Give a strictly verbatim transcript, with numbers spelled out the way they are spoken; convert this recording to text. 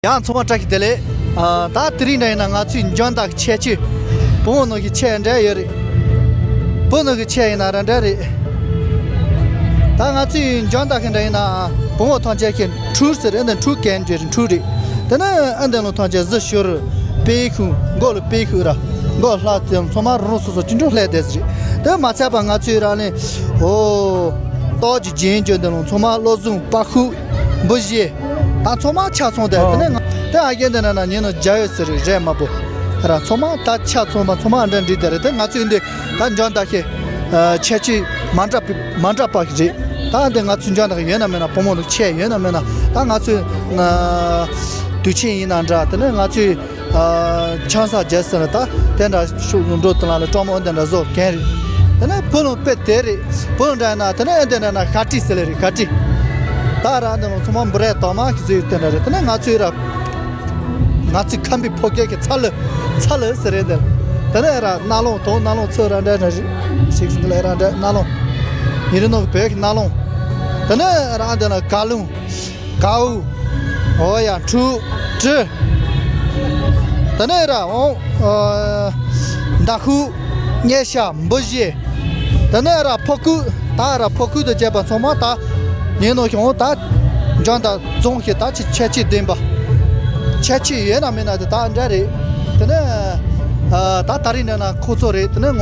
ཡང་ཚང་མ་བཀྲ་ཤིས་བདེ་ལེགས། ཨ། ད་དེ་རིང་འདྲ་ཡིན་ན་ང་ཚོའི་འཇོན་ཐང་གི་ཁྱད་ཆོས། བུ་མོ་ནང་གི་ཁྱད་འདྲ་ཡོད་རེད། བུ་ནང་གི་ཁྱད་ཡིན་ན་ར་འདྲ་རེད། ད་ང་ཚོའི་འཇོན་ཐང་གི་འདྲ་ཡིན་ན། བུ་མོ་ཐམས་ཅད་ཀྱི་འཕྲུལ་ཟེར། ཨ་འདི་འཕྲུལ་གན་འདྲ་རེད། འཕྲུལ་རེད། དེ་ནས་ཨ་འདི་ལོ་ཐམས་ཅད་གཟི་ཤོར། དཔེ་ཁུག་མགོ་ལ་དཔེ་ཁུག་ར། མགོ་ལྷ་དེ་ཚང་མ་རང་སོ་སོ་ཅི་འདྲ་ལྷས་བསྡད་ཟེར་རེད། དེ་མ་ཚད་པ་ང་ཚོའི་ར་ནི། ཨོ། ཏོག་ཅིག་རྗེས་འཇོན་དེ་ལོ་ཚང་མ་བློ་བཟང་པ་ཁུག་འབུ་བཞི། ད་ཚང་མ་ཆ་ཚང་དེ། དེ་ནས་ང་དེ་ཨ་རྒན་དེ་ན་ན་ཉིན་ནོ་རྒྱ་ཡོད་ཟེར་རེད། རས་དམར་པོ་ར། ཚང་མ་ད་ཆ་ཚང་མ་ཚང་མ་འདྲ་འདྲིས་དེ་རེད། དེ་ང་ཚོའི་འདི་ད་འཇོན་ཐང་ཁྱད་ཆོས་མ་འདྲ་མ་འདྲ་པ་ཞིག་རེད། ད་འདི་ང་ཚོའི་འཇོན་ཐང་ཡོད་ན་མེད་ན། བུ་མོ་ལ་ཁྱད་ཡོད་ན་མེད་ན། ད་ང་ཚོའི་དུས་ཆེན་ཡིན་ན་འདྲ། དེ་ནས་ང་ཚོའི། ཨ། ཆང་ས་རྒྱག་ཟེར་ན་ད་དེ་འདྲ་ཤུགས་འགྲོ་དུ་ལ་ལ་སྤྲང་མོ་འདི་འདྲ་བཟོ་མཁན་རེད། དེ་ནས་བུ་ལོན་དཔེ་དེ་རེད། བུ་ལོན་འདྲ་ཡིན་ན་དེ་ནས་ཨེ་འདི་འདྲ་ན་ཤ་ཁྲི་ཟེར་ལེ་རེད། ཤ་ཁྲི། ད་ར་འདི་ལོ་ཚང་མ་འབུ་རས་དྭངས་མ་གི་ཟེར་དེ་འདྲ་རེད། དེ་ནས་ང་ཚོའི་ར། ང་ཚོའི་ཁམས་པའི་ཕོ་སྐད་ཀྱི་ཚ་ལུ། ཚ་ལུ་ཟེར་རེད་འདི། དེ་ནས་ར་རྣ་ལོང་དང་། རྣ་ལོང་ཚོ་ར་འདྲ་འདྲ་རེད། ཞིག་ཟིག་ལ་ར་འདྲ་རྣ་ལོང་། ཡིན་རེད་ནོ་བོད་ཀྱི་རྣ་ལོང་། དེ་ནས་ར་འདི་ལ་ག་ལུང་། གའུ། འོ་ཡ། འཕྲུལ། གྲི། དེ་ནས་ར་འོ། ཨ། མདའ་ཁུག་གཉན་ཤ། འབུ་བཞི། དེ་ནས་ར་ཕོ་རྐུ། ད་ར་ཕོ་རྐུ་དང་བཅས་པ་ཚང་མ་ད་ཉིན་ནོ་ཞིག་འོང་ད་འཇོན་ཐང་རྫོང་ཞིག་ད་ཅི་ཁྱད་ཆོས་ལྡན་པ། ཁྱད་ཆོས་ཡོད་ན་མེད་ན་དེ་ད་འདྲ་རེད། དེ་ནས། ཨ། ད་ད་རིང་ནས་ན་ཁོ་ཚོ་རེད། དེ་ནས།